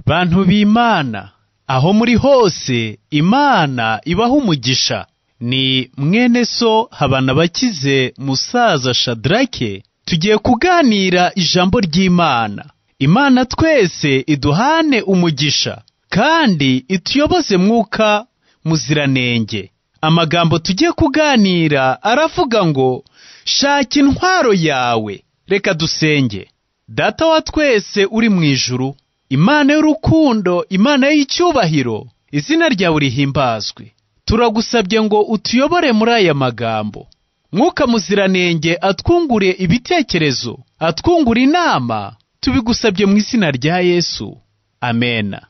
Bantu b'Imana, aho muri hose Imana ibaha umugisha. Ni mwene so Habanabakize musaza Shadrake, tugiye kuganira ijambo ry'Imana. Imana twese iduhane umugisha kandi ituyoboze mwuka muziranenge. Amagambo tugiye kuganira aravuga ngo shaka intwaro yawe. Reka dusenge. Data wa twese uri mu ijuru, Imana y'urukundo, Imana y'icyubahiro, izina ryawe rihimbazwe. Turagusabye ngo utuyobore muri aya magambo. Mwuka muziranenge atwungure ibitekerezo, atwungure inama, tubigusabye mu izina rya Yesu. Amena.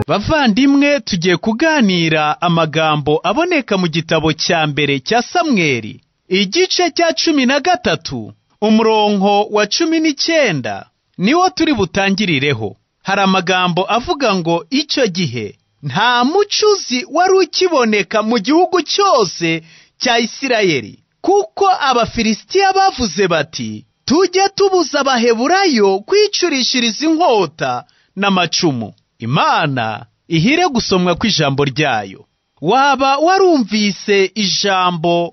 Bavandimwe, tugiye kuganira amagambo aboneka mu gitabo cya mbere cya Samweli, igice cya 13, umurongo wa 19, niwo turi butangirireho. Hari amagambo avuga ngo icyo gihe nta mucuzi wari ukiboneka mu gihugu cyose cya Isirayeli, kuko Abafilisitiya bavuze bati tujye tubuza Abaheburayo kwicurishiriza inkota n'amacumu. Imana ihire gusomwa kw'ijambo ryayo. Waba warumvise ijambo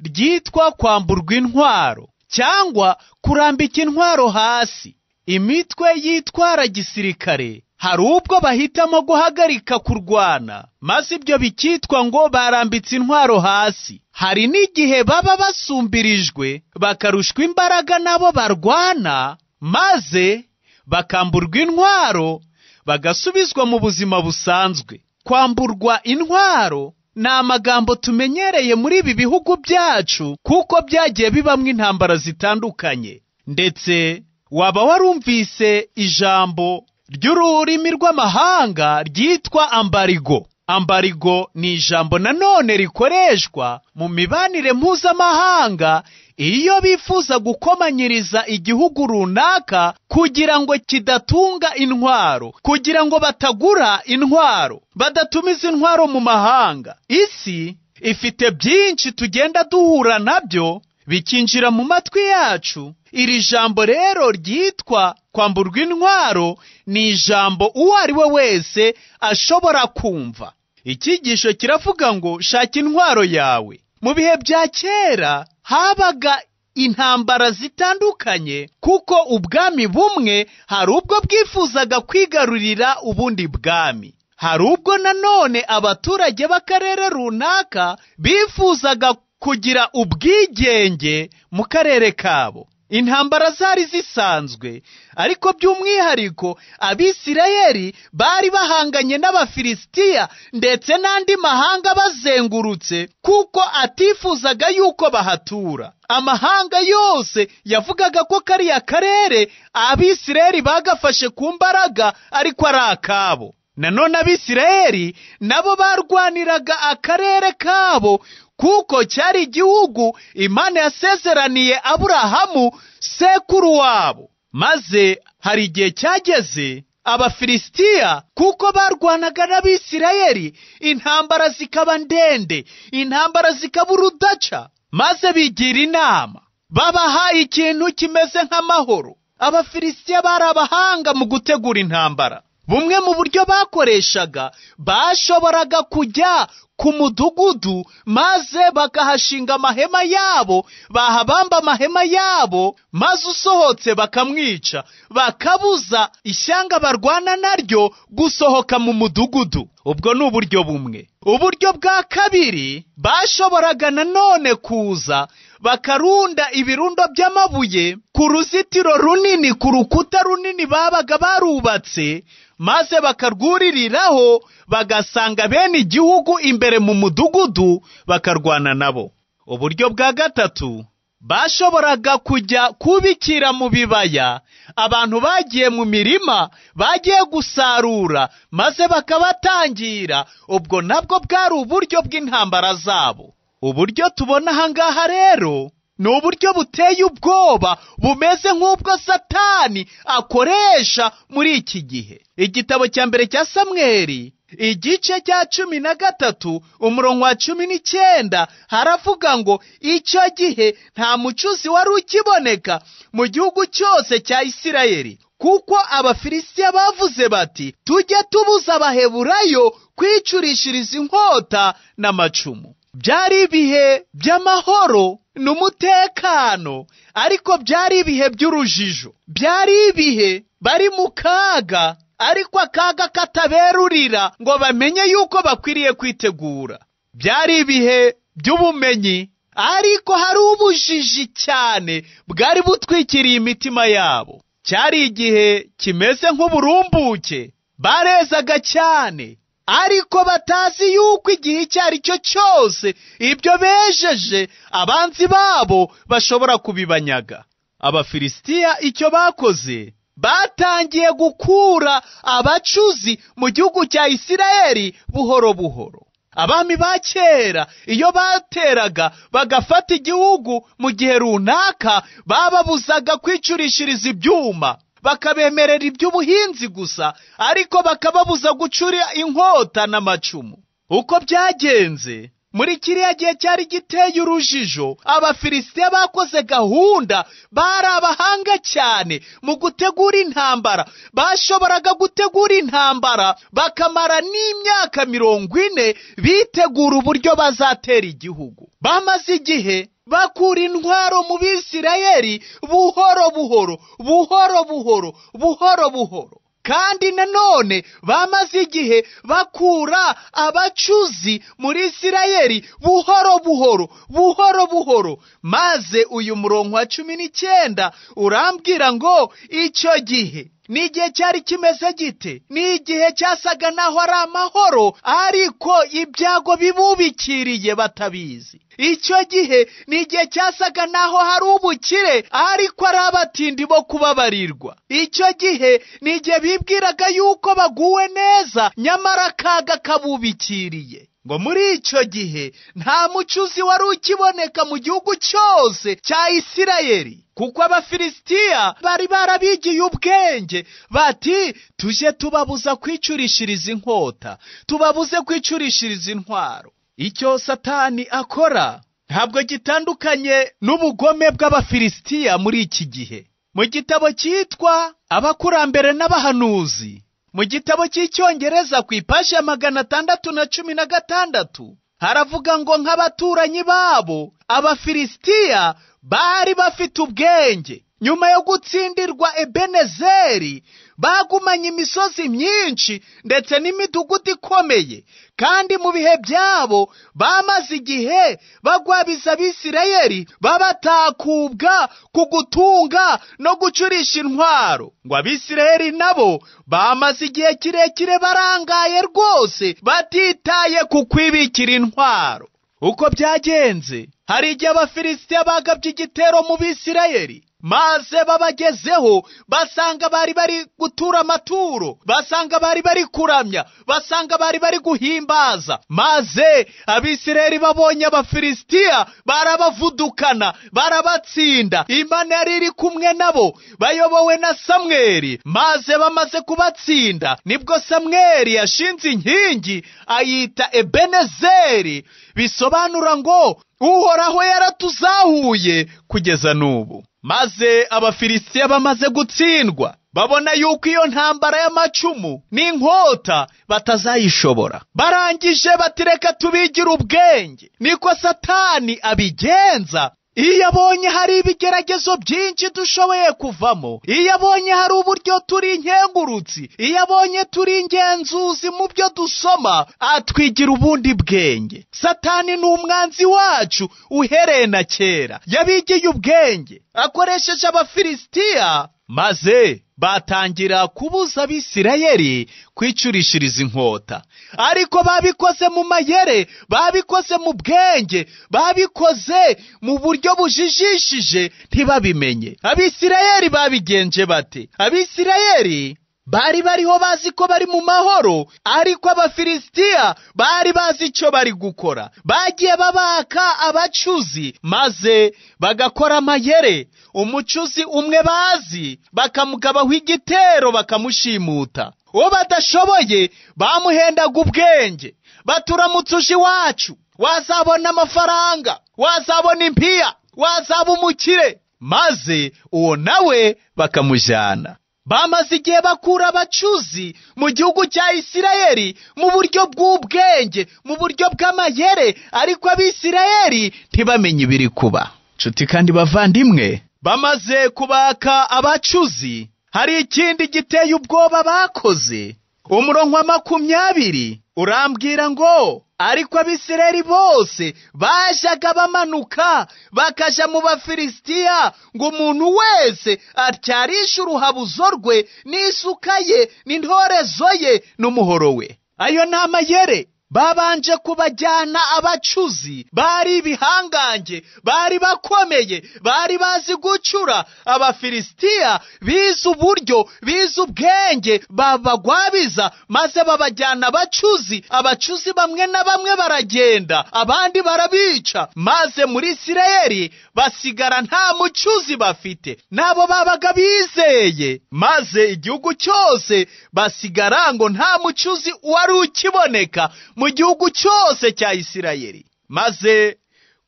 ryitwa kwamburwa intwaro cyangwa kurambika intwaro hasi? Imitwe yitwara gisirikare hari ubwo bahitamo guhagarika kurwana, maze ibyo bikitwa ngo barambitse intwaro hasi. Hari n'igihe baba basumbirijwe bakarushwa imbaraga nabo barwana, maze bakamburwa intwaro bagasubizwa mu buzima busanzwe. Kwamburwa intwaro ni amagambo tumenyereye muri ibi bihugu byacu, kuko byagiye bibamwo intambara zitandukanye. Ndetse waba warumvise ijambo ry'ururimi rw'amahanga ryitwa ambarigo. Ambarigo ni ijambo nanone rikoreshwa mu mibanire mpuzamahanga iyo bifuza gukomanyiriza igihugu runaka kugira ngo kidatunga intwaro, kugira ngo batagura intwaro, badatumiza intwaro mu mahanga. Isi ifite byinshi tugenda duhura nabyo bikinjira mu matwi yacu. Iri jambo rero ryitwa kwamburwa intwaro ni ijambo uwo ari we wese ashobora kumva. Icyigisho kiravuga ngo shaka intwaro yawe. Mu bihe bya kera habaga intambara zitandukanye, kuko ubwami bumwe hari ubwo bwifuzaga kwigarurira ubundi bwami. Hari ubwo nanone abaturage b'akarere runaka bifuzaga kugira ubwigenge mu karere kabo. Intambara zari zisanzwe, ariko by'umwihariko Abisirayeli bari bahanganye n'Abafilisitiya ndetse n'andi mahanga bazengurutse, kuko atifuzaga yuko bahatura. Amahanga yose yavugaga ko kariya karere Abisirayeli bagafashe ku mbaraga, ariko ari akabo. Nanone Abisirayeli nabo barwaniraga akarere kabo, kuko cyari igihugu Imana yasezeraniye Aburahamu sekuru wabo. Maze hari igihe cyageze Abafilisitiya, kuko barwanaga n'Abisirayeli, intambara zikaba ndende, intambara zikaba urudaca, maze bigira inama, babaha ikintu kimeze nk'amahoro. Abafilisitiya bari abahanga mu gutegura intambara. Bumwe mu buryo bakoreshaga, bashoboraga kujya ku mudugudu maze bakahashinga amahema yabo, bahabamba amahema yabo, maze usohotse bakamwica, bakabuza ishyanga barwana naryo gusohoka mu mudugudu. Ubwo ni uburyo bumwe. Uburyo bwa kabiri, bashoboraga nanone kuza bakarunda ibirundo by'amabuye ku ruzitiro runini, ku rukuta runini babaga barubatse, maze bakarwuririraho, bagasanga bene igihugu imbere mu mudugudu bakarwana nabo. Uburyo bwa gatatu, bashoboraga kujya kubikira mu bibaya abantu bagiye mu mirima bagiye gusarura, maze bakabatangira. Ubwo nabwo bwari uburyo bw'intambara zabo. Uburyo tubona aha ngaha rero ni uburyo buteye ubwoba, bumeze nk'ubwo Satani akoresha muri iki gihe. Igitabo cya mbere cya Samweli Igice cya 13 umurongo wa 19 haravuga ngo icyo gihe nta mucuzi wari ukiboneka mu gihugu cyose cya Isirayeli, kuko Abafilisitiya bavuze bati tujye tubuza Abaheburayo kwicurishiriza inkota n'amacumu. Byari ibihe by'amahoro n'umutekano, ariko byari ibihe by'urujijo. Byari ibihe bari mu kaga, ariko akaga kataberurira ngo bamenye yuko bakwiriye kwitegura. Byari ibihe by'ubumenyi, ariko hari ubujiji cyane bwari butwikiriye imitima yabo. Cyari igihe kimeze nk'uburumbuke, barezaga cyane, ariko batazi yuko igihe icyo ari cyo cyose ibyo bejeje abanzi babo bashobora kubibanyaga. Abafilisitiya icyo bakoze, batangiye gukura abacuzi mu gihugu cya Isirayeli buhoro buhoro. Abami ba kera iyo bateraga bagafata igihugu mu gihe runaka, bababuzaga kwicurishiriza ibyuma, bakabemerera iby'ubuhinzi gusa, ariko bakababuza gucura inkota n'amacumu. Uko byagenze muri kiriya gihe cyari giteye urujijo, Abafilisitiya bakoze gahunda. Bari abahanga cyane mu gutegura intambara. Bashoboraga gutegura intambara bakamara n'imyaka 40 bitegura uburyo bazatera igihugu. Bamaze igihe bakura intwaro mu Bisirayeli buhoro buhoro, buhoro buhoro, buhoro buhoro. Kandi nanone bamaze igihe bakura abacuzi muri Isirayeli buhoro buhoro, buhoro buhoro. Maze uyu murongo wa 19 urambwira ngo icyo gihe ni igihe cyari kimeze gite? Ni igihe cyasaga naho ari amahoro, ariko ibyago bibubikiriye batabizi. Icyo gihe ni igihe cyasaga naho hari ubukire, ariko ari abatindi bo kubabarirwa. Icyo gihe ni igihe bibwiraga yuko baguwe neza, nyamara akaga kabubikiriye. Ngo muri icyo gihe nta mucuzi wari ukiboneka mu gihugu cyose cya Isirayeli, kuko Abafilisitiya bari barabigiye ubwenge bati tujye tubabuza kwicurishiriza inkota, tubabuze kwicurishiriza intwaro. Icyo Satani akora ntabwo gitandukanye n'ubugome bw'Abafilisitiya muri iki gihe. Mu gitabo cyitwa Abakurambere n'Abahanuzi, mu gitabo cy'Icyongereza ku ipaji ya 616, haravuga ngo nk'abaturanyi babo Abafilisitiya bari bafite ubwenge. Nyuma yo gutsindirwa Ebenezeri, bagumanye imisozi myinshi ndetse n'imidugudu ikomeye, kandi mu bihe byabo bamaze igihe bagwabiza Abisirayeli, babatakubwa ku gutunga no gucurisha intwaro. Ngo Abisirayeli nabo bamaze igihe kirekire barangaye rwose, batitaye ku kwibikira intwaro. Uko byagenze, hari igihe Abafilisitiya bagabye igitero mu Bisirayeli, maze babagezeho basanga bari bari gutura amaturo, basanga bari bari kuramya, basanga bari bari guhimbaza. Maze Abisirayeli babonye Abafilisitiya barabavudukana, barabatsinda. Imana yari iri kumwe nabo bayobowe na Samweli. Maze bamaze kubatsinda, nibwo Samweli yashinze inkingi ayita Ebenezeri, bisobanura ngo Uhoraho yaratuzahuye kugeza n'ubu. Maze Abafilisitiya bamaze gutsindwa, babona yuko iyo ntambara y'amacumu n'inkota batazayishobora. Barangije batireka tubigira ubwenge. Niko Satani abigenza. Iyo abonye hari ibigeragezo byinshi dushoboye kuvamo, iyo abonye hari uburyo turi inkengurutsi, iyo abonye turi ingenzuzi mu byo dusoma, atwigira ubundi bwenge. Satani ni umwanzi wacu uhereye na kera. Yabigiye ubwenge akoresheje Abafilisitiya, maze batangira kubuza Abisirayeli kwicurishiriza inkota. Ariko babikoze mu mayere, babikoze mu bwenge, babikoze mu buryo bujijishije ntibabimenye. Abisirayeli babigenje bate? Abisirayeli bari bariho bazi ko bari mu mahoro, ariko Abafilisitiya bari bazi icyo bari gukora. Bagiye babaka abacuzi, maze bagakora amayere. Umucuzi umwe bazi bakamugabaho igitero bakamushimuta. Uwo badashoboye bamuhendaga ubwenge, baturamutse uje iwacu wazabona amafaranga, wazabona impiya, wazaba umukire, maze uwo nawe bakamujyana. Bamaze igihe bakura abacuzi mu gihugu cya Isirayeli mu buryo bw'ubwenge, mu buryo bw'amayere, ariko abisirayeli ntibamenye ibiri kuba. Nshuti kandi bavandimwe, bamaze kubaka abacuzi, hari ikindi giteye ubwoba bakoze. Umurongo wa 20 urambwira ngo ariko abisirayeli bose bajaga bamanuka bakaja mu Bafilisitiya, ngo umuntu wese atyarishe uruhabuzo rwe n'isuka ye n'intorezo ye n'umuhoro we. Ayo ni amayere. Babanje kubajyana abacuzi bari ibihangange, bari bakomeye, bari bazi gucura. Abafilisitiya bize uburyo, bize ubwenge, babagwabiza maze babajyana abacuzi. Abacuzi bamwe na bamwe baragenda, abandi barabica, maze muri Isirayeli basigara nta mucuzi bafite, nabo babaga bizeye, maze igihugu cyose basigara ngo nta mucuzi wari ukiboneka mu gihugu cyose cya Isirayeli. Maze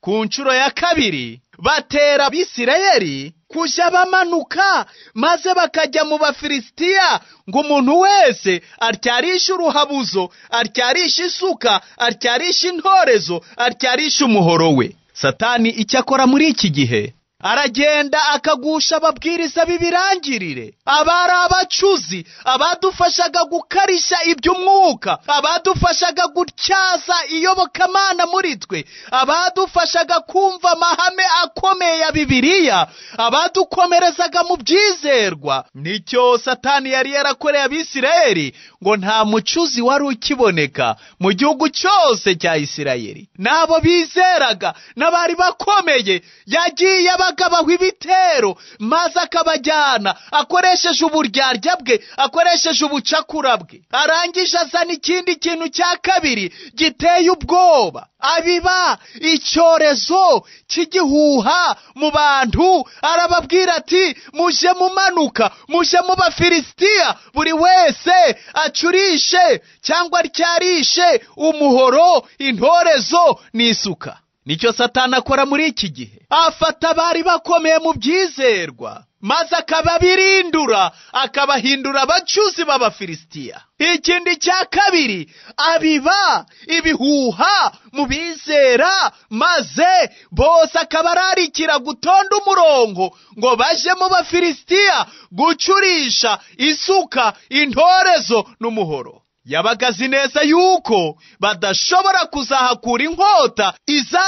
ku nshuro ya kabiri batera abisirayeli kuja bamanuka maze bakajya mu Bafilisitiya, ngo umuntu wese atyarishe uruhabuzo, atyarishe isuka, atyarishe intorezo, atyarishe umuhoro we. Satani icyo akora muri iki gihe, aragenda akagusha ababwiriza b'ibirangirire, abari abacuzi, abadufashaga gukarisha iby'umwuka, abadufashaga gutyaza iyobokamana muri twe, abadufashaga kumva amahame akomeye ya Bibiliya, abadukomerezaga mu byizerwa. Nicyo Satani yari yarakoreye abisirayeli, ngo nta mucuzi wari ukiboneka mu gihugu cyose cya Isirayeli. N'abo bizeraga n'abari bakomeye yagiye abagabaho ibitero, maze akabajyana akoresheje uburyarya bwe, akoresheje ubucakura bwe. Arangije azana ikindi kintu cya kabiri giteye ubwoba, abiba icyorezo cy'igihuha mu bantu. Arababwira ati muje mumanuka, muje mu Bafilisitiya, buri wese acurishe cyangwa atyarishe umuhoro, intorezo n'isuka. Nicyo Satani akora muri iki gihe, afata abari bakomeye mu byizerwa maze akababirindura, akabahindura abacuzi b'Abafilisitiya. Ikindi cya kabiri, abiba ibihuha mu bizera, maze bose akabararikira gutonda umurongo ngo baje mu Bafilisitiya gucurisha isuka, intorezo n'umuhoro. Yabaga azi neza yuko badashobora kuzahakura inkota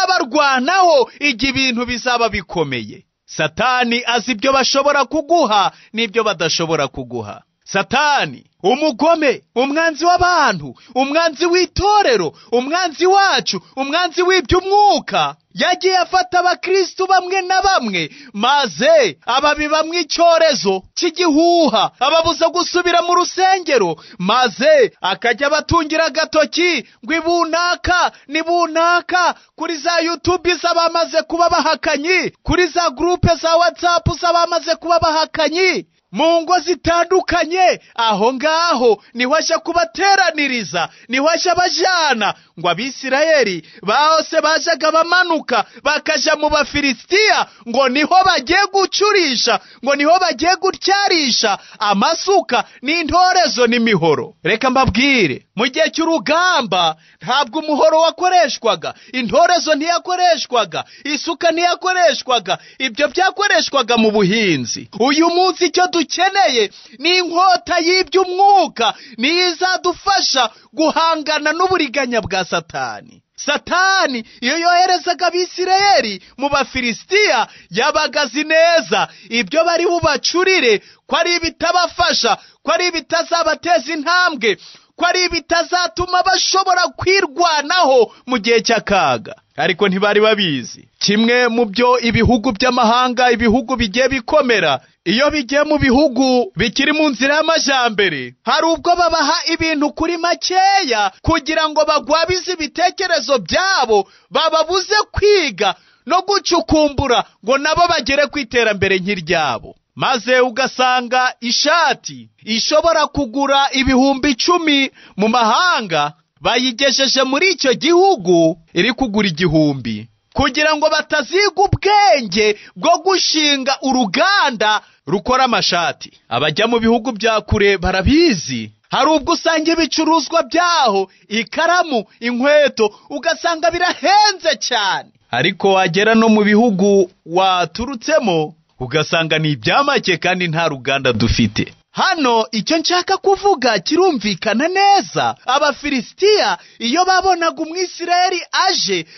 izabarwanaho igihe ibintu bizaba bikomeye. Satani azi ibyo bashobora kuguha n'ibyo badashobora kuguha. Satani umugome, umwanzi w'abantu, umwanzi w'itorero, umwanzi wacu, umwanzi w'iby'umwuka, yagiye afata abakristu bamwe na bamwe maze ababibamwe icyorezo cy'igihuha, ababuza gusubira mu rusengero, maze akajya abatungira agatoki ngo ibunaka ni bunaka, kuri za YouTube z'abamaze kuba bahakanyi, kuri za groupe za WhatsApp z'abamaze kuba bahakanyi, mu ngo zitandukanye. Aho ngaho niho aje kubateraniriza, niho aje abajana, ngo abisirayeli bose bajaga bamanuka bakaja mu Bafilisitiya, ngo niho bagiye gucurisha, ngo niho bagiye gutyarisha amasuka n'intorezo n'imihoro. Reka mbabwire, mu gihe cy'urugamba ntabwo umuhoro wakoreshwaga, intorezo ntiyakoreshwaga, isuka ntiyakoreshwaga, ibyo byakoreshwaga mu buhinzi. Uyu munsi icyo dukeneye ni inkota y'iby'umwuka, niyo izadufasha guhangana n'uburiganya bwa Satani. Satani iyo yoherezaga abisirayeli mu Bafilisitiya, yabaga azi neza ibyo bari bubacurire, ko ari ibitabafasha, ko ari ibitazabateza intambwe, ko ari ibitazatuma bashobora kwirwanaho mu gihe cy'akaga. Ariko ntibari babizi. Kimwe mu byo ibihugu by'amahanga, ibihugu bigiye bikomera, iyo bigiye mu bihugu bikiri mu nzira y'amajambere, hari ubwo babaha ibintu kuri makeya kugira ngo bagwabize ibitekerezo byabo, bababuze kwiga no gucukumbura ngo nabo bagere ku iterambere nk'iryabo. Maze ugasanga ishati ishobora kugura 10,000 mu mahanga, bayigejeje muri icyo gihugu iri kugura 1,000, kugira ngo bataziga ubwenge bwo gushinga uruganda rukora amashati. Abajya mu bihugu bya kure barabizi. Hari ubwo usanga ibicuruzwa byaho, ikaramu, inkweto, ugasanga birahenze cyane, ariko wagera no mu bihugu waturutsemo ugasanga ni ibyamake kandi nta ruganda dufite. Hano icyo nshaka kuvuga kirumvikana neza. Abafilisitiya iyo babonaga Umwisirayeli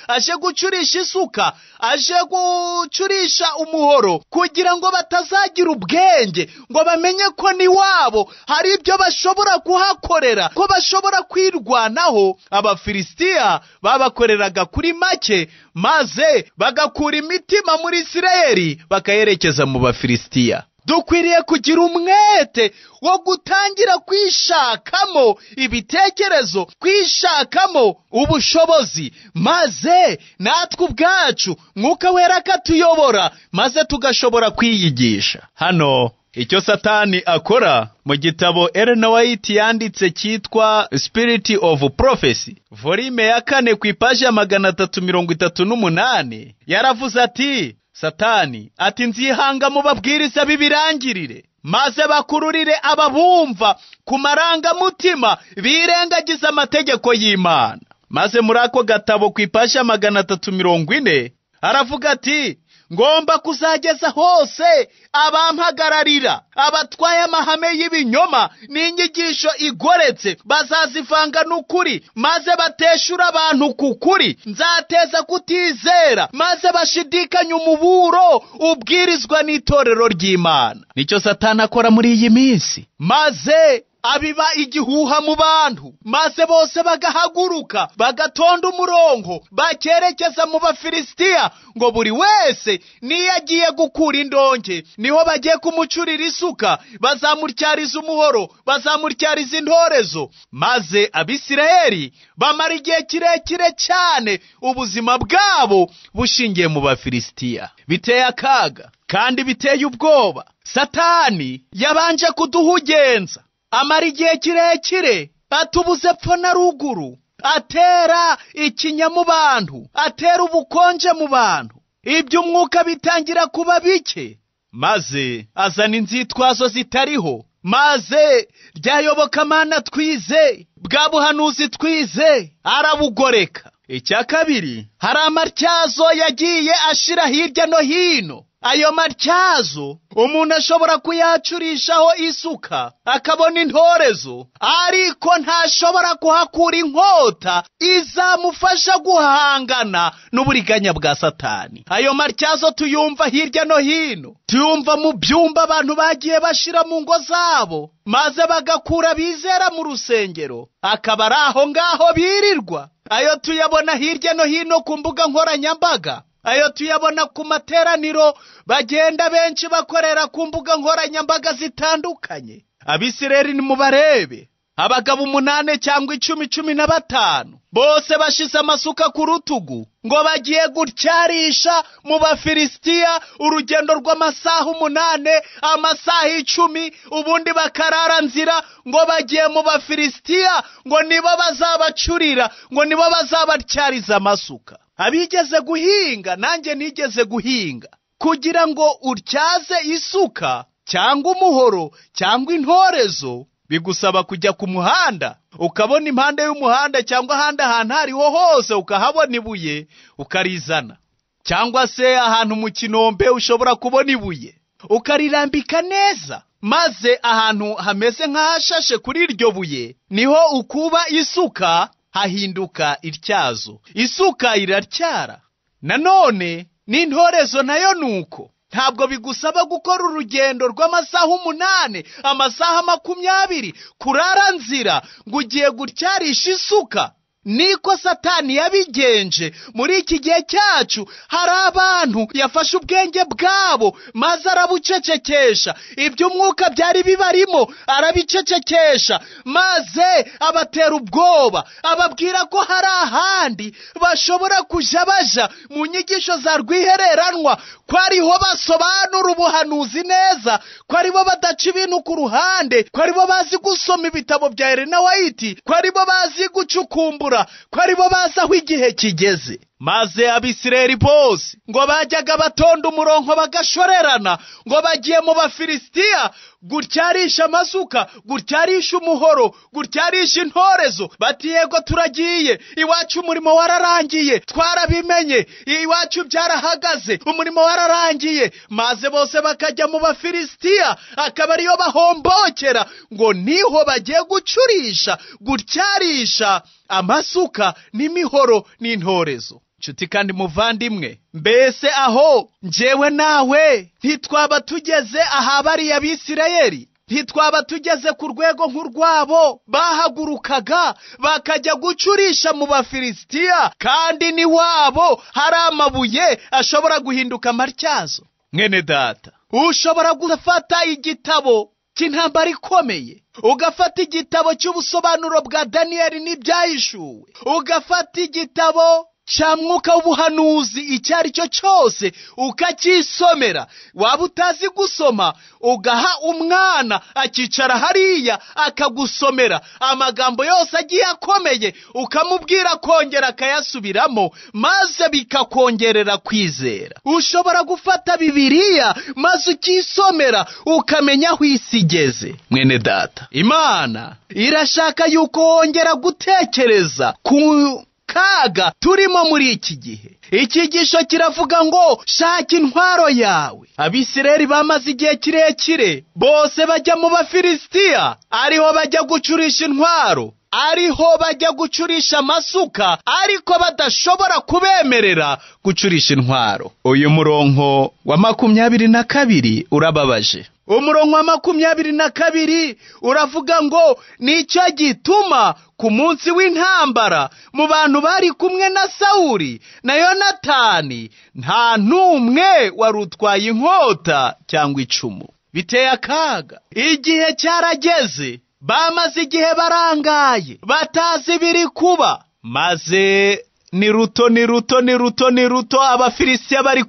aje gucurisha isuka, aje gucurisha umuhoro, kugira ngo batazagira ubwenge ngo bamenye ko ni wabo hari ibyo bashobora kuhakorera, ko bashobora kwirwanaho, Abafilisitiya babakoreraga kuri make, maze bagakura imitima muri Isirayeli bakayerekeza mu Bafilisitiya. Dukwiriye kugira umwete wo gutangira kwishakamo ibitekerezo, kwishakamo ubushobozi, maze natwe ubwacu Mwuka Wera akatuyobora, maze tugashobora kwiyigisha. Hano icyo Satani akora mu gitabo Ellen White yanditse cyitwa Spirit of Prophecy, volume ya 4 ku ipaji ya 338, yaravuze ati: Satani ati nzihanga mu babwiriza b'ibirangirire, maze bakururire ababumva ku marangamutima birengagiza amategeko y'Imana. Maze muri ako gatabo ku ipaji ya 340 aravuga ati ngomba kuzageza hose abampagararira, abatwaye amahame y'ibinyoma n'inyigisho igoretse, bazazivanga n'ukuri, maze bateshura abantu ku kuri. Nzateza kutizera, maze bashidikanye umuburo ubwirizwa n'itorero ry'Imana. Nicyo Satani akora muri iyi minsi, maze abiba igihuha mu bantu, maze bose bagahaguruka bagatonda umurongo bakerekeza mu Bafilisitiya, ngo buri wese niyo agiye gukura indonke niho bagiye kumucurira isuka, bazamutyariza umuhoro, bazamutyariza intorezo. Maze Abisirayeli bamara igihe kirekire cyane ubuzima bwabo bushingiye mu Bafilisitiya. Biteye akaga kandi biteye ubwoba. Satani yabanje kuduhugenza, amara igihe kirekire atubuze epfo na ruguru, atera ikinya mu bantu, atera ubukonje mu bantu, iby'umwuka bitangira kuba bike, maze azana inzitwazo zitariho, maze ryayobokamana twize, bwa buhanuzi twize, arabugoreka. Icya kabiri, hari amatyazo yagiye ashira hirya no hino. Ayo matyazo umuntu ashobora kuyacurishaho isuka akabona intorezo, ariko ntashobora kuhakura inkota izamufasha guhangana n'uburiganya bwa Satani. Ayo matyazo tuyumva hirya no hino, tuyumva mu byumba abantu bagiye bashira mu ngo zabo, maze bagakura bizera mu rusengero, akaba ari aho ngaho birirwa. Ayo tuyabona hirya no hino ku mbuga nkoranyambaga, ayo tuyabona ku materaniro bagenda benshi bakorera ku mbuga nkoranyambaga zitandukanye. Abisirayeli nimubarebe, abagabo 8 cyangwa 10, 15 bose bashize amasuka ku rutugu ngo bagiye gutyarisha mu Bafilisitiya, urugendo rw'amasaha 8, amasaha 10, ubundi bakarara nzira, ngo bagiye mu Bafilisitiya, ngo nibo bazabacurira, ngo nibo bazabatyariza amasuka. Abigeze guhinga, nanjye nigeze guhinga, kugira ngo utyaze isuka cyangwa umuhoro cyangwa intorezo bigusaba kujya ku muhanda, ukabona impande y'umuhanda cyangwa ahandi ahantu hariho hose ukahabona ibuye ukarizana, cyangwa se ahantu mu kinombe ushobora kubona ibuye ukarirambika neza, maze ahantu hameze nk'ahashashe kuri iryo buye niho ukuba isuka hahinduka ityazo. Isuka iratyara. Nanone n'intorezo nayo nuko. Ntabwo bigusaba gukora urugendo rw'amasaha 8, amasaha 20, kurara nzira ngo ugiye gutyarisha isuka. Niko Satani yabigenje muri iki gihe cyacu. Hari abantu yafashe ubwenge bwabo maze arabucecekesha, iby'umwuka byari bibarimo arabicecekesha, maze abatera ubwoba, ababwira ko hari ahandi bashobora kuja baja mu nyigisho za rwihereranwa, ko ariho basobanura ubuhanuzi neza, ko aribo badaca ibintu ku ruhande, ko aribo bazi gusoma ibitabo bya Elena White, ko aribo bazi gucukumbura, ko aribo bazi aho igihe kigeze. Maze Abisirayeli bose ngo bajyaga batonda umurongo bagashorerana, ngo bagiye mu Bafilisitiya gutyarisha amasuka, gutyarisha umuhoro, gutyarisha intorezo. Bati yego turagiye, iwacu umurimo wararangiye, twarabimenye, iwacu byarahagaze, umurimo wararangiye. Maze bose bakajya mu Bafilisitiya, akaba ariyo bahombokera, ngo niho bagiye gucurisha, gutyarisha amasuka n'imihoro n'intorezo. Nshuti kandi muvandimwe, mbese aho njyewe nawe ntitwaba tugeze ahabariye Abisirayeli? Ntitwaba tugeze ku rwego nk'urwabo bahagurukaga bakajya gucurisha mu Bafilisitiya, kandi ni wabo hari amabuye ashobora guhinduka amatyazo? Mwene data, ushobora gufata igitabo cy'intambara ikomeye, ugafata igitabo cy'ubusobanuro bwa Daniyeli n'ibyahishuwe, ugafata igitabo cya mwuka w'ubuhanuzi icyo ari cyo cyose ukacyisomera. Waba utazi gusoma, ugaha umwana akicara hariya akagusomera amagambo yose agiye akomeye, ukamubwira kongera akayasubiramo, maze bikakongerera kwizera. Ushobora gufata Bibiliya maze ukisomera, ukamenya aho isi igeze. Mwene data, Imana irashaka yuko wongera gutekereza ku kaga turimo muri iki gihe. Icyigisho kiravuga ngo shaka intwaro yawe. Abisirayeli bamaze igihe kirekire bose bajya mu Bafilisitiya, ariho bajya gucurisha intwaro, ariho bajya gucurisha amasuka, ariko badashobora kubemerera gucurisha intwaro. Uyu murongo wa 22 urababaje. Umurongo wa 22 uravuga ngo nicyo gituma ku munsi w'intambara mu bantu bari kumwe na Sawuli na Yonatani nta n'umwe wari utwaye inkota cyangwa icumu. Biteye akaga. Igihe cyarageze, bamaze igihe barangaye, batazi biri kuba, maze ni ruto ni ruto ni ruto ni ruto Abafilisitiya bari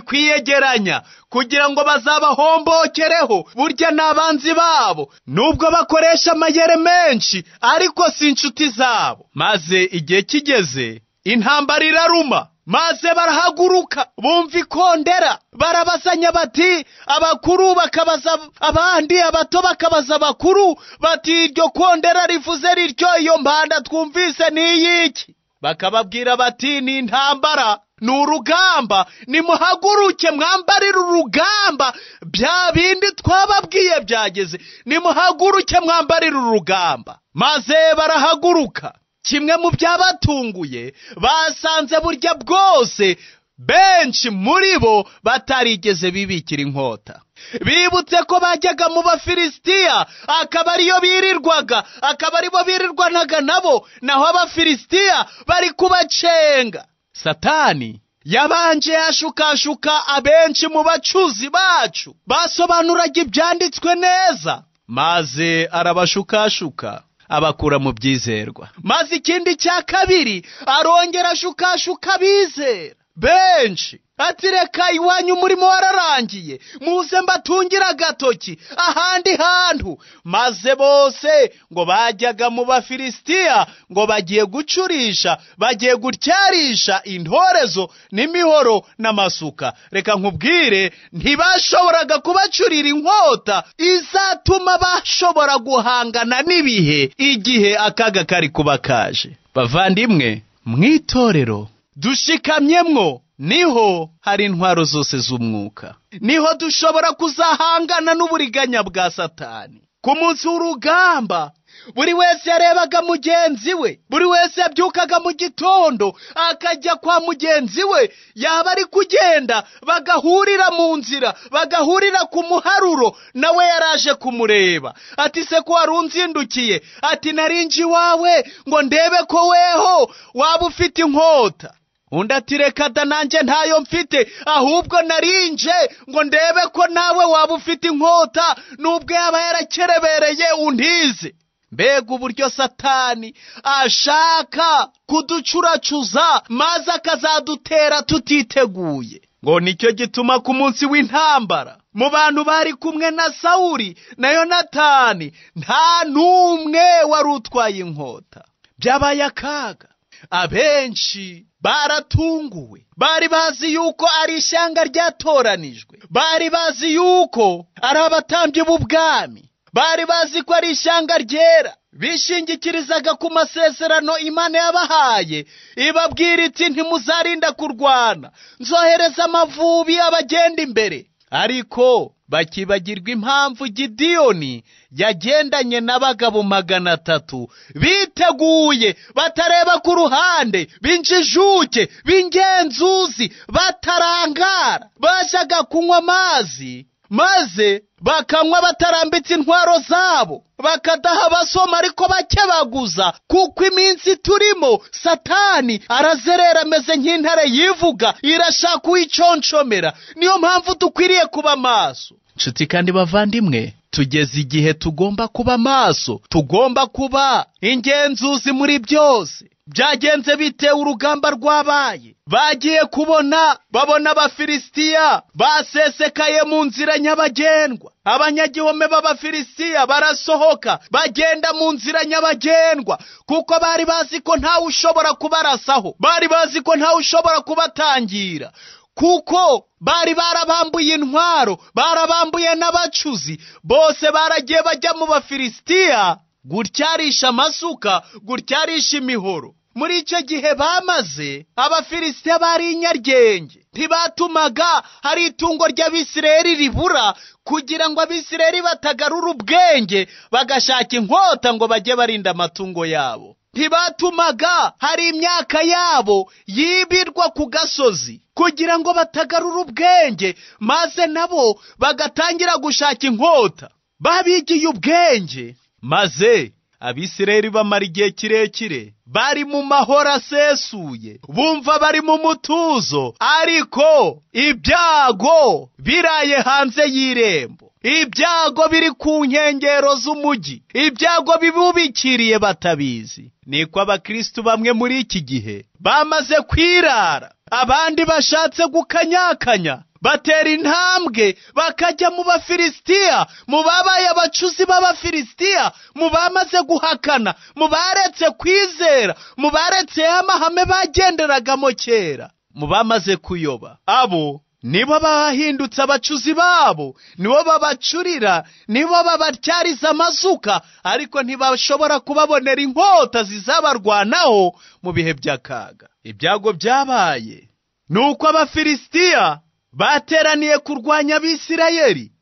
kwiyegeranya kugira ngo bazabahombokereho. Burya n'abanzi babo nubwo bakoresha amayere menshi, ariko si inshuti zabo. Maze igihe kigeze intambara iraruma, maze barahaguruka, bumva ikondera, barabazanya bati, abakuru bakabaza abandi, abato bakabaza abakuru, bati iryo kondera rivuze rityo, iyo mpanda twumvise ni iyiki? Bakababwira bati ni intambara, ni urugamba, nimuhaguruke mwambarire urugamba, bya bindi twababwiye byageze, nimuhaguruke mwambarire urugamba. Maze barahaguruka. Kimwe mu byabatunguye, basanze burya bwose benshi muri bo batarigeze bibikira inkota. Bibutse ko bajyaga mu Bafilisitiya, akaba ariyo birirwaga, akaba aribo birirwanaga nabo, naho Abafilisitiya bari kubacenga. Satani yabanje yashukashuka abenshi mu bacuzi bacu basobanuraga ibyanditswe neza, maze arabashukashuka abakura mu byizerwa. Maze ikindi cya kabiri, arongera ashukashuka abizera benshi, ati reka iwanyu umurimo wararangiye, muze mbatungira agatoki ahandi hantu. Maze bose ngo bajyaga mu Bafilisitiya, ngo bagiye gucurisha, bagiye gutyarisha intorezo n'imihoro n'amasuka. Reka nkubwire, ntibashoboraga kubacurira inkota izatuma bashobora guhangana n'ibihe igihe akaga kari kuba kaje. Bavandimwe, mwitorero dushikamyemwo niho hari intwaro zose z'umwuka, niho dushobora kuzahangana n'uburiganya bwa Satani. Ku munsi w'urugamba buri wese yarebaga mugenzi we, buri wese yabyukaga mu gitondo akajya kwa mugenzi we, yaba ari kugenda bagahurira mu nzira, bagahurira ku muharuro, nawe yaraje kumureba. Ati se ko wari unzindukiye? Ati narinje iwawe ngo ndebe ko weho waba ufite inkota. Undi ati reka da, nanjye ntayo mfite, ahubwo narinje ngo ndebe ko nawe waba ufite inkota, nubwo yaba yarakerebereye untize. Mbega uburyo Satani ashaka kuducuracuza maze akazadutera tutiteguye. Ngo nicyo gituma ku munsi w'intambara mu bantu bari kumwe na Sawuli na Yonatani nta n'umwe wari utwaye inkota. Byabaye akaga, abenshi baratunguwe. Bari bazi yuko ari ishyanga ryatoranijwe, bari bazi yuko ari abatambyi b'ubwami, bari bazi ko ari ishyanga ryera. Bishingikirizaga ku masezerano Imana yabahaye, ibabwira iti ntimuzarinda kurwana, nzohereza amavubi abagenda imbere. Ariko bakibagirwa impamvu Gidiyoni yagendanye n'abagabo 300 biteguye, batareba ku ruhande, b'injijuke, b'ingenzuzi, batarangara, bajyaga kunywa amazi maze bakanywa batarambitse intwaro zabo, bakadaha basoma ariko bakebaguza, kuko iminsi turimo Satani arazerera ameze nk'intare yivuga, irashaka uwiconshomera. Niyo mpamvu dukwiriye kuba maso. Nshuti kandi bavandimwe, tugeze igihe tugomba kuba maso, tugomba kuba ingenzuzi muri byose. Byagenze bite? Urugamba rwabaye, bagiye kubona babona Abafilisitiya basesekaye mu nzira nyabagendwa. Abanyagihome b'Abafilisitiya barasohoka bagenda mu nzira nyabagendwa, kuko bari bazi ko ntawe ushobora kubarasaho, bari bazi ko ntawe ushobora kubatangira, kuko bari barabambuye intwaro, barabambuye n'abacuzi. Bose baragiye bajya mu Bafilisitiya gutyarisha amasuka, gutyarisha imihoro. Muri icyo gihe bamaze, Abafilisitiya bari inyaryenge, ntibatumaga hari itungo ry'Abisirayeli ribura, kugira ngo Abisirayeli batagarura ubwenge bagashaka inkota ngo bajye barinda amatungo yabo. Ntibatumaga hari imyaka yabo yibirwa ku gasozi, kugira ngo batagarura ubwenge maze nabo bagatangira gushaka inkota. Babigiye ubwenge, maze Abisirayeli bamara igihe kirekire bari mu mahoro asesuye, bumva bari mu mutuzo, ariko ibyago biraye hanze y'irembo, ibyago biri ku nkengero z'umujyi, ibyago bibubikiriye batabizi. Niko abakristu bamwe muri iki gihe bamaze kwirara, abandi bashatse gukanyakanya, batera intambwe bakajya mu Bafilisitiya, mu babaye abacuzi b'Abafilisitiya, mu bamaze guhakana, mu baretse kwizera, mu baretse amahame bagenderagamo kera, mu bamaze kuyoba. Abo nibo bahindutse abacuzi babo, nibo babacurira, nibo babatyariza amasuka, ariko ntibashobora kubabonera inkota zizabarwanaho mu bihe by'akaga. Ibyago byabaye nuko Abafilisitiya bateraniye kurwanya Abisirayeli.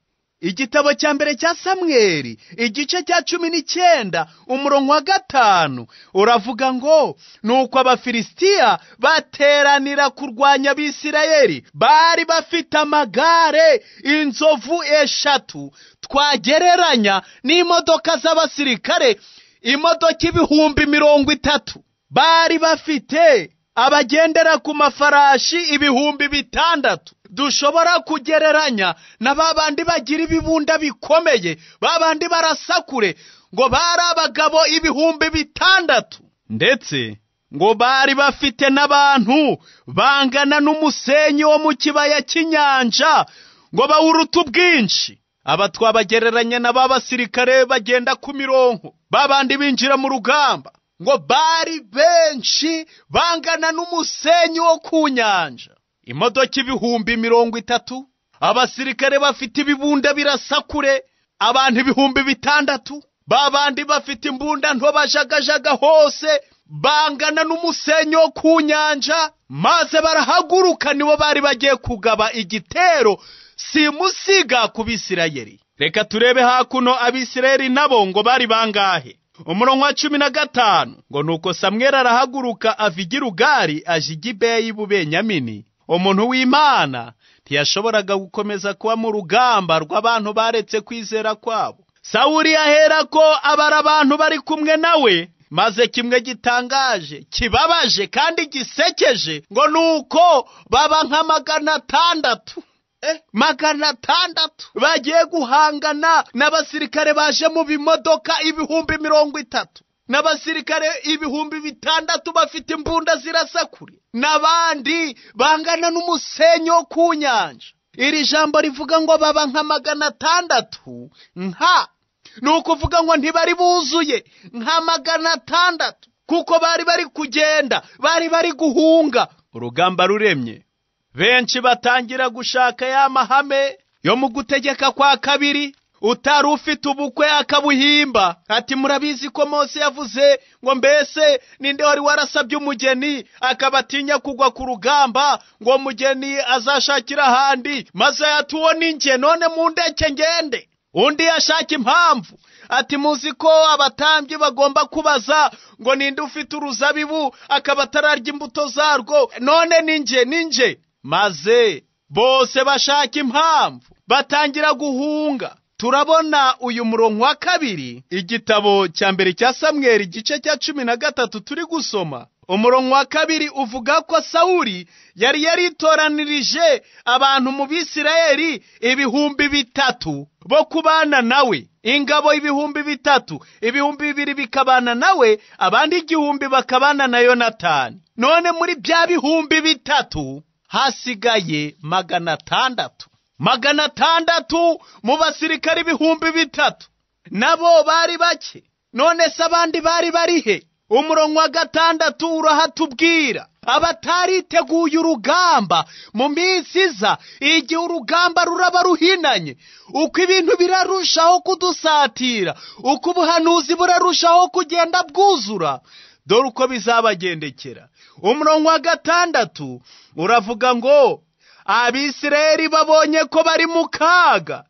Igitabo cya mbere cya Samweli igice cya 19 umurongo wa 5 uravuga ngo nuko Abafilisitiya bateranira kurwanya Abisirayeli, bari bafite amagare inzovu 3 twagereranya n'imodoka z'abasirikare, imodoka 30,000. Bari bafite abagendera ku mafarashi 6,000 dushobora kugereranya na babandi bagira ibibunda bikomeye, babandi barasakure, ngo bari abagabo 6,000, ndetse ngo bari bafite n'abantu bangana n'umusenyi wo mu kibaya cy'inyanja, ngo bawuruta ubwinshi. Aba twabagereranya na babasirikare bagenda ku mirongo, babandi binjira mu rugamba, ngo bari benshi bangana n'umusenyi wo ku nyanja. Imodoka 30,000, abasirikare bafite ibibunda birasakure, abantu 6,000, babandi bafite imbunda nto bajagajaga hose, bangana n'umusenyi wo ku nyanja. Maze barahaguruka, nibo bari bagiye kugaba igitero simusiga ku Bisirayeli. Reka turebe hakuno Abisirayeli nabo ngo bari bangahe. Umurongo wa 15 ngo nuko Samweli arahaguruka ava i Gilugari aja i Gibeya y'i Bubenyamini. Umuntu w'Imana ntiyashoboraga gukomeza kuba mu rugamba rw'abantu baretse kwizera kwabo. Sawuli aherako abara abantu bari kumwe nawe, maze kimwe gitangaje kibabaje kandi gisekeje ngo nuko baba nka 600. 600 bagiye guhangana n'abasirikare baje mu bimodoka 30,000, n'abasirikare 6,000 bafite imbunda zirasa kure, n'abandi bangana n'umusenyi wo ku nyanja. Iri jambo rivuga ngo baba nka 600 nka, ni ukuvuga ngo ntibari buzuye nka 600, kuko bari bari kugenda, bari bari guhunga. Urugamba ruremye, benshi batangira gushaka ya mahame yo mu gutegeka kwa kabiri. Utari ufite ubukwe akabuhimba ati murabizi ko Mose yavuze ngo mbese ninde wari warasabye umugeni akabatinya kugwa ku rugamba ngo mugeni azashakira ahandi, maze yatuwo ninjye, none mundeke ngende. Undi yashaka impamvu ati muzi ko abatambyi bagomba kubaza ngo ninde ufite uruzabibu akaba atararya imbuto zarwo, none ninjye ninjye. Maze bose bashaka impamvu batangira guhunga. Turabona uyu murongo wa 2, igitabo cya mbere cya Samweli igice cya 13 turi gusoma. Umurongo wa 2 uvuga ko Sawuli yari yaritoranirije abantu mu Bisirayeli 3,000 bo kubana nawe, ingabo 3,000, 2,000 bikabana nawe, abandi 1,000 bakabana na Yonatani. None muri bya 3,000 hasigaye 600. 600 mu basirikari 3,000, nabo bari bake. None se abandi bari barihe? Umurongo wa 6 urahatubwira abatariteguye urugamba mu minsi iza, igihe urugamba ruraba ruhinanye, uko ibintu birarushaho kudusatira, uko ubuhanuzi burarushaho kugenda bwuzura, dore uko bizabagendekera. Umurongo wa 6 uravuga ngo Abisirayeli babonye ko bari mu kaga,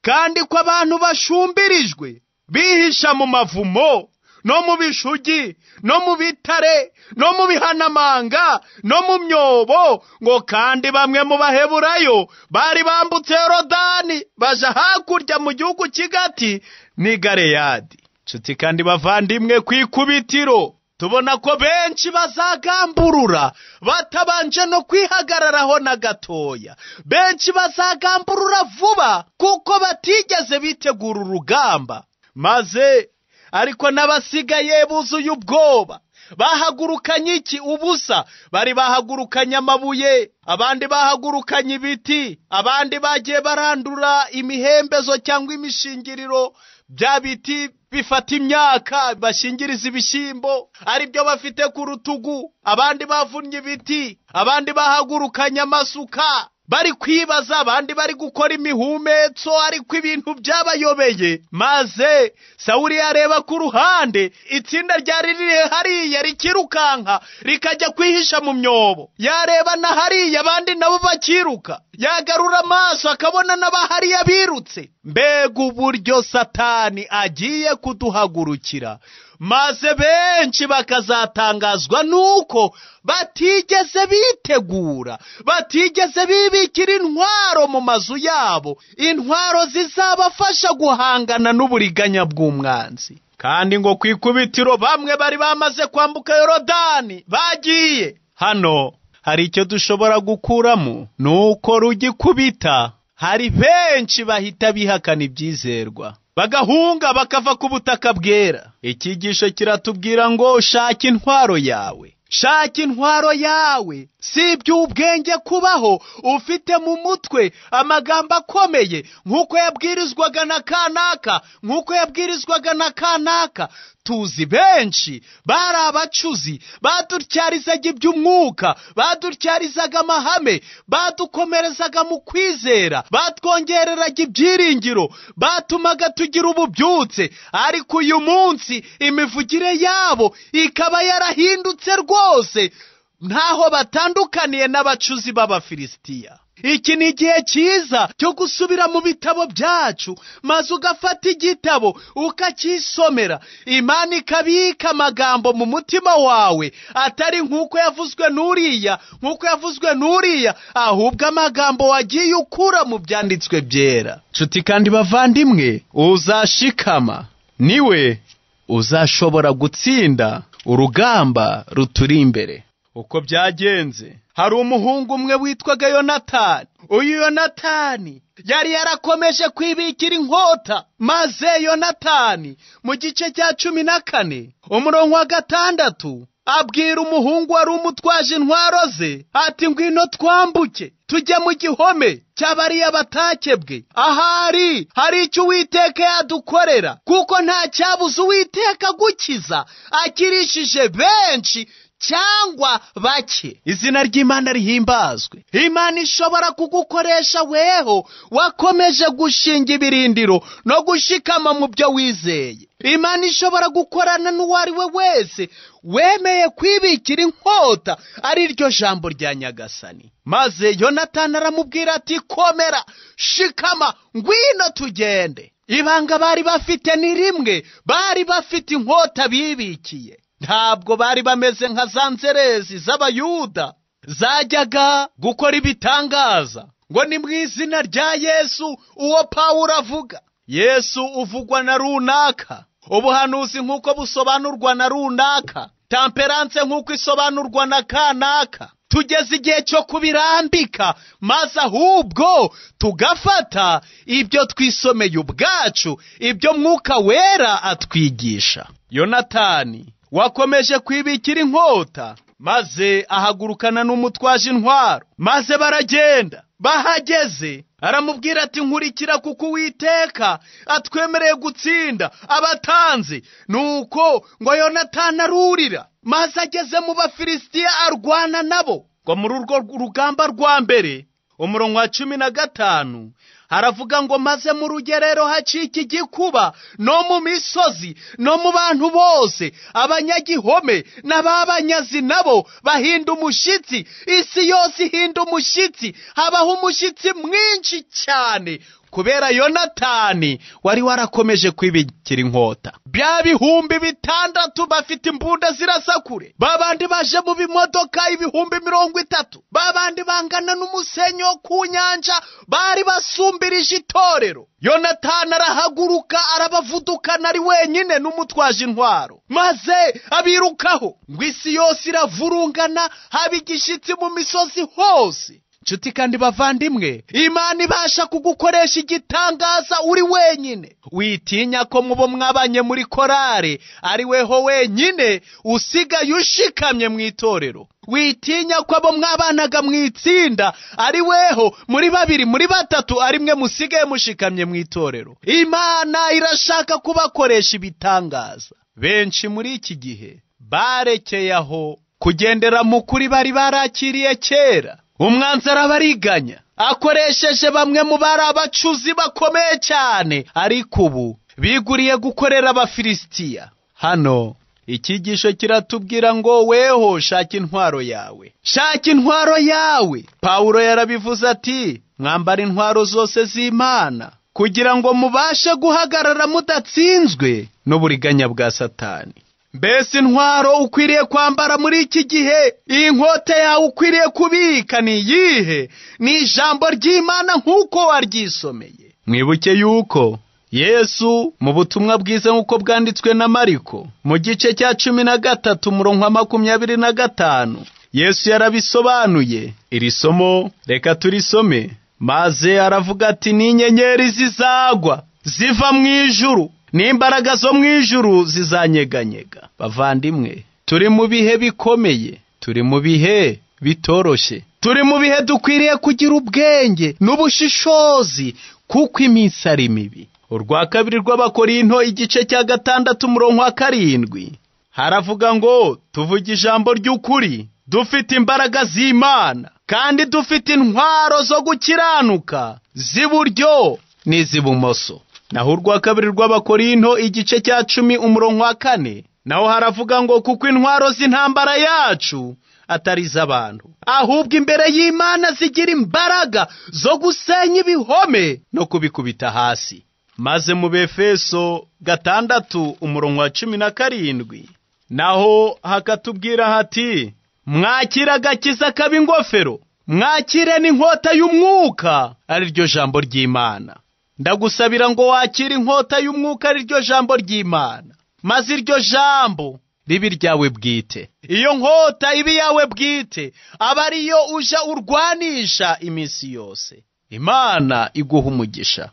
kandi ko abantu bashumbirijwe bihisha mu mavumo no mu bishugi no mu bitare no mu bihanamanga no mu myobo, ngo kandi bamwe mu Baheburayo bari bambutse Yorodani baja hakurya mu gihugu cy'Igati n'i Galeyadi. Nshuti kandi bavandimwe, ku ikubitiro tubona ko benshi bazagamburura batabanje no kwihagararaho na gatoya. Benshi bazagamburura vuba kuko batigeze bitegura urugamba. Maze ariko n'abasigaye buzuye ubwoba bahagurukanye iki? Ubusa. Bari bahagurukanye amabuye, abandi bahagurukanye ibiti, abandi bagiye barandura imihembezo cyangwa imishingiriro bya biti bifata imyaka bashingiriza ibishyimbo, ari byo bafite ku rutugu. Abandi bavunnye ibiti, abandi bahagurukanye amasuka, bari kwibaza, abandi bari gukora imihumetso, ariko ibintu byabayobeye. Maze Sawuli yareba ku ruhande, itsinda ryari riri hariya rikirukanka rikajya kwihisha mu myobo, yareba na hariya abandi nabo bakiruka, yagarura amaso akabona n'abahariya birutse. Mbega uburyo Satani agiye kuduhagurukira, maze benshi bakazatangazwa nuko batigeze bitegura, batigeze bibikira intwaro mu mazu yabo, intwaro zizabafasha guhangana n'uburiganya bw'umwanzi. Kandi ngo ku ikubitiro bamwe bari bamaze kwambuka Yorodani bagiye. Hano hari icyo dushobora gukuramo, nuko rugikubita hari benshi bahita bihakana ibyizerwa, bagahunga bakava ku butaka bwera. Ikigisho kiratubwira ngo shaka intwaro yawe, shaka intwaro yawe. Si iby'ubwenge kubaho ufite mu mutwe amagambo akomeye nk'uko yabwirizwaga na kanaka, nk'uko yabwirizwaga na kanaka. Tuzi benshi bari abacuzi, badutyarizaga iby'umwuka, badutyarizaga amahame, badukomerezaga mu kwizera, batwongereraga ibyiringiro, batumaga tugira ububyutse. Ariko uyu munsi imivugire yabo ikaba yarahindutse rwose, ntaho batandukaniye n'abacuzi b'Abafilisitiya. Iki ni igihe cyiza cyo gusubira mu bitabo byacu, maze ugafata igitabo ukacyisomera. Imana ikabika amagambo mu mutima wawe, atari nk'uko yavuzwe n'uriya, nk'uko yavuzwe n'uriya, ahubwo amagambo wagiye ukura mu byanditswe byera. Nshuti kandi bavandimwe, uzashikama niwe uzashobora gutsinda urugamba ruturi imbere. Uko byagenze, hari umuhungu umwe witwaga Yonatani. Uyu Yonatani yari yarakomeje kwibikira inkota. Maze Yonatani mu gice cya 14 umurongo wa 6 abwira umuhungu wari umutwaje intwaro ze ati: ngwino twambuke tujye mu gihome cy'abariya batakebwe, ahari hari icyo Uwiteka yadukorera, kuko nta cyabuza Uwiteka gukiza akirishije benshi cyangwa bake. Izina ry'Imana rihimbazwe. Imana ishobora kugukoresha weho wakomeje gushinga ibirindiro no gushikama mu byo wizeye. Imana ishobora gukorana n'uwo ari we wese wemeye kwibikira inkota, ari ryo jambo rya Nyagasani. Maze Yonatani aramubwira ati: komera, shikama, ngwino tugende. Ibanga bari bafite ni rimwe, bari bafite inkota bibikiye. Ntabwo bari bameze nka za nzerezi z'Abayuda zajyaga gukora ibitangaza ngo ni mu izina rya Yesu uwo Pawulo avuga. Yesu uvugwa na runaka, ubuhanuzi nk'uko busobanurwa na runaka, temperance nk'uko isobanurwa na kanaka. Tugeze igihe cyo kubirambika, maze ahubwo tugafata ibyo twisomeye ubwacu, ibyo Mwuka Wera atwigisha. Yonatani wakomeje kwibikira inkota, maze ahagurukana n'umutwaje intwaro, maze baragenda. Bahageze aramubwira ati: nkurikira, kuko Uwiteka atwemereye gutsinda abatanzi. Nuko ngo Yonatani arurira, maze ageze mu Bafilisitiya arwana nabo. Ngo muri urwo rugamba rwa mbere, umurongo wa 15 haravuga ngo: maze mu rugerero hacika igikuba, no mu misozi, no mu bantu bose, abanyagihome n'ababanyazi nabo bahinda umushitsi, isi yose ihinda umushitsi, habaho umushitsi mwinshi cyane kubera Yonatani wari warakomeje kwibikira inkota. Bya 6000 bafite imbunda zirasakure, babandi baje mu bimodoka 30,000, babandi bangana n'umusenyi wo ku nyanja, bari basumbirije itorero. Yonatani arahaguruka arabavudukana ari wenyine n'umutwaje intwaro, maze abirukaho. Ngo isi yose iravurungana, haba igishitsi mu misozi hose. Nshuti kandi bavandimwe, Imana ibasha kugukoresha igitangaza uri wenyine. Witinya ko mubo mwabanye muri korari ari weho wenyine usigaye ushikamye mu itorero. Witinya ko abo mwabanaga mu itsinda ari weho muri babiri muri batatu ari mwe musigaye mushikamye mu itorero. Imana irashaka kubakoresha ibitangaza. Benshi muri iki gihe barekeye aho kugendera mu kuri bari barakiriye kera. Umwanzi arabariganya akoresheje bamwe mu bari abacuzi bakomeye cyane, ariko ubu biguriye gukorera Abafilisitiya. Hano ikigisho kiratubwira ngo weho shaka intwaro yawe, shaka intwaro yawe. Pawulo yarabivuze ati: mwambara intwaro zose z'Imana kugira ngo mubashe guhagarara mudatsinzwe n'uburiganya bwa Satani. Mbese intwaro ukwiriye kwambara muri iki gihe, iyi nkota yawe ukwiriye kubika ni iyihe? Ni ijambo ry'Imana nk'uko waryisomeye. Mwibuke yuko Yesu mu butumwa bwiza nk'uko bwanditswe na Mariko mu gice cya 13 umurongo wa 25, Yesu yarabisobanuye. Iri somo reka turisome. Maze aravuga ati: n'inyenyeri zizagwa ziva mu ijuru, n'imbaraga zo mu ijuru zizanyeganyega. Bavandimwe, turi mu bihe bikomeye, turi mu bihe bitoroshye, turi mu bihe dukwiriye kugira ubwenge n'ubushishozi, kuko iminsi ari mibi. Urwa kabiri rw'Abakorinto igice cya 6 umurongo wa 7 haravuga ngo: tuvuge ijambo ry'ukuri, dufite imbaraga z'Imana, kandi dufite intwaro zo gukiranuka z'iburyo n'iz'ibumoso. Naho urwa kabiri rw'Abakorinto igice cya 10 umurongo wa 4 naho haravuga ngo: kuko intwaro z'intambara yacu atari iz'abantu, ahubwo imbere y'Imana zigira imbaraga zo gusenya ibihome no kubikubita hasi. Maze mu Befeso 6 umurongo wa 17 naho hakatubwira hati: mwakira agakiza kaba ingofero, mwakire n'inkota y'umwuka ari ryo jambo ry'Imana. Ndagusabira ngo wakire inkota y'umwuka ari ryo jambo ry'Imana, maze iryo jambo ribe iryawe bwite. Iyo nkota ibe iyawe bwite, aba ariyo uja urwanisha iminsi yose. Imana iguha umugisha,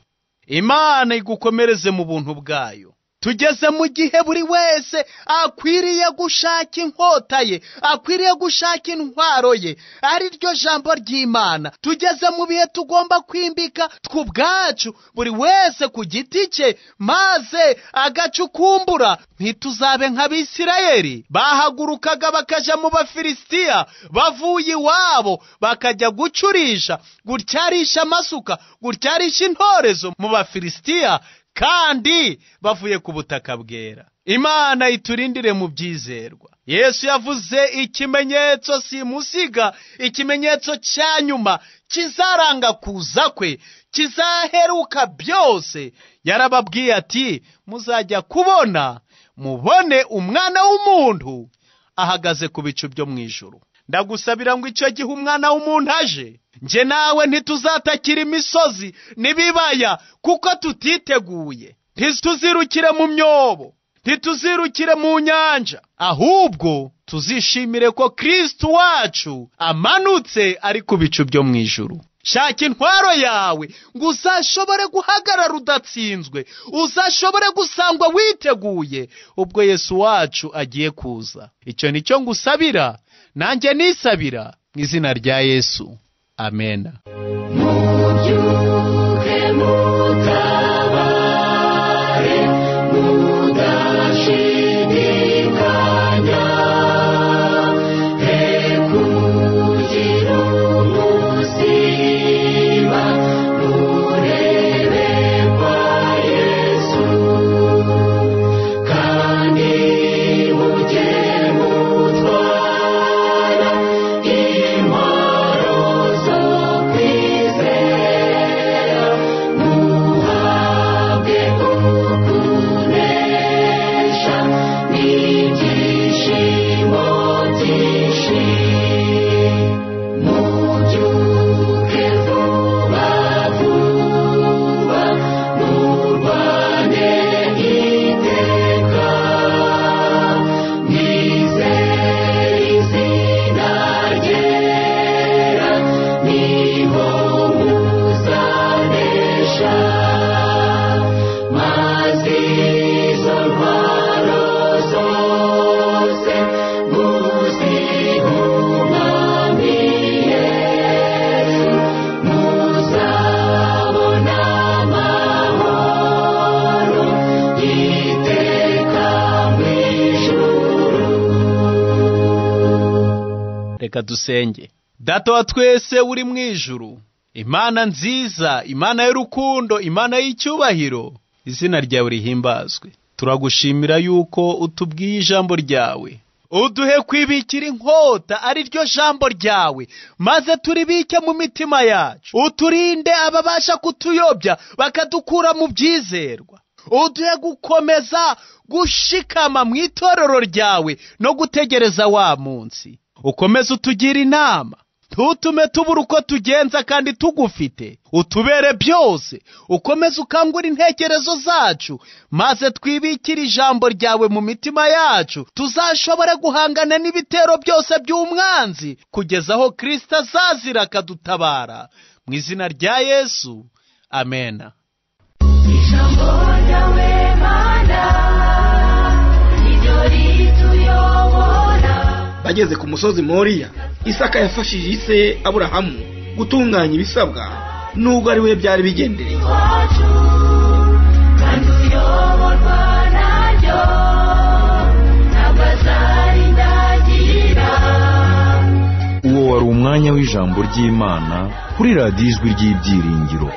Imana igukomereze mu buntu bwayo. Tugeze mu gihe buri wese akwiriye gushaka inkota ye, akwiriye gushaka intwaro ye, ari ryo jambo ry'Imana. Tugeze mu bihe tugomba kwimbika tw'ubwacu, buri wese ku giti cye, maze agacukumbura. Ntituzabe nk'Abisirayeli bahagurukaga bakaja mu Bafilisitiya bavuye iwabo, bakajya gucurisha, gutyarisha amasuka, gutyarisha intorezo mu Bafilisitiya, kandi bavuye ku butaka bwera. Imana iturindire mu byizerwa. Yesu yavuze ikimenyetso simusiga, ikimenyetso cya nyuma kizaranga kuza kwe, kizaheruka byose. Yarababwiye ati: muzajya kubona, mubone umwana w'umuntu ahagaze ku bicu byo mu ijuru. Ndagusabira ngo icyo gihe umwana w'umuntu aje, nje nawe ntituzatakira imisozi n'ibibaya kuko tutiteguye. Ntituzirukire mu myobo, ntituzirukire mu nyanja, ahubwo tuzishimire ko Kristo wacu amanutse ari ku bicu byo mu ijuru. Shaka intwaro yawe ngo uzashobore guhagarara udatsinzwe, uzashobore gusangwa witeguye ubwo Yesu wacu agiye kuza. Icyo nicyo ngusabira, nanjye nisabira mu izina rya Yesu. Amena. Mubyuke mutabare mudashidikanya, he kugira umusiba, murebe kwa Yesu, kandi mujye mutwara intwaro zo kwizera, muhabwe ukunesha n'ibyishimo byinshi. Mubyuke vuba vuba, murwane iteka, mwizere izina ryera, niho muzanesha. Maze izo ntwaro zose muzihumane Yesu, muzabona amahoro iteka mu ijuru. Reka dusenge. Data wa twese uri mu ijuru, Imana nziza, Imana y'urukundo, Imana y'icyubahiro, izina ryawe rihimbazwe. Turagushimira yuko utubwiye ijambo ryawe. Uduhe kwibikira inkota ari ryo jambo ryawe, maze turibike mu mitima yacu. Uturinde ababasha kutuyobya bakadukura mu byizerwa. Uduhe gukomeza gushikama mu itorero ryawe no gutegereza wa munsi. Ukomeze utugira inama, ntutume tubura uko tugenza kandi tugufite. Utubere byose, ukomeze ukangura intekerezo zacu, maze twibikire ijambo ryawe mu mitima yacu, tuzashobore guhangana n'ibitero byose by'umwanzi kugeza aho Kristo azazira akadutabara. Mu izina rya Yesu, amena. Ijambo ryawe Mana niryo rituyobora. Bageze ku musozi Moriya, Isaka yafashije ise Aburahamu gutunganya ibisabwa, nubwo ari we byari bigendereye. Iwacu kandi uyoborwa naryo, ntabwo azarindagira. Uwo wari umwanya w'ijambo ry'Imana kuri radiyo Ijwi ry'Ibyiringiro.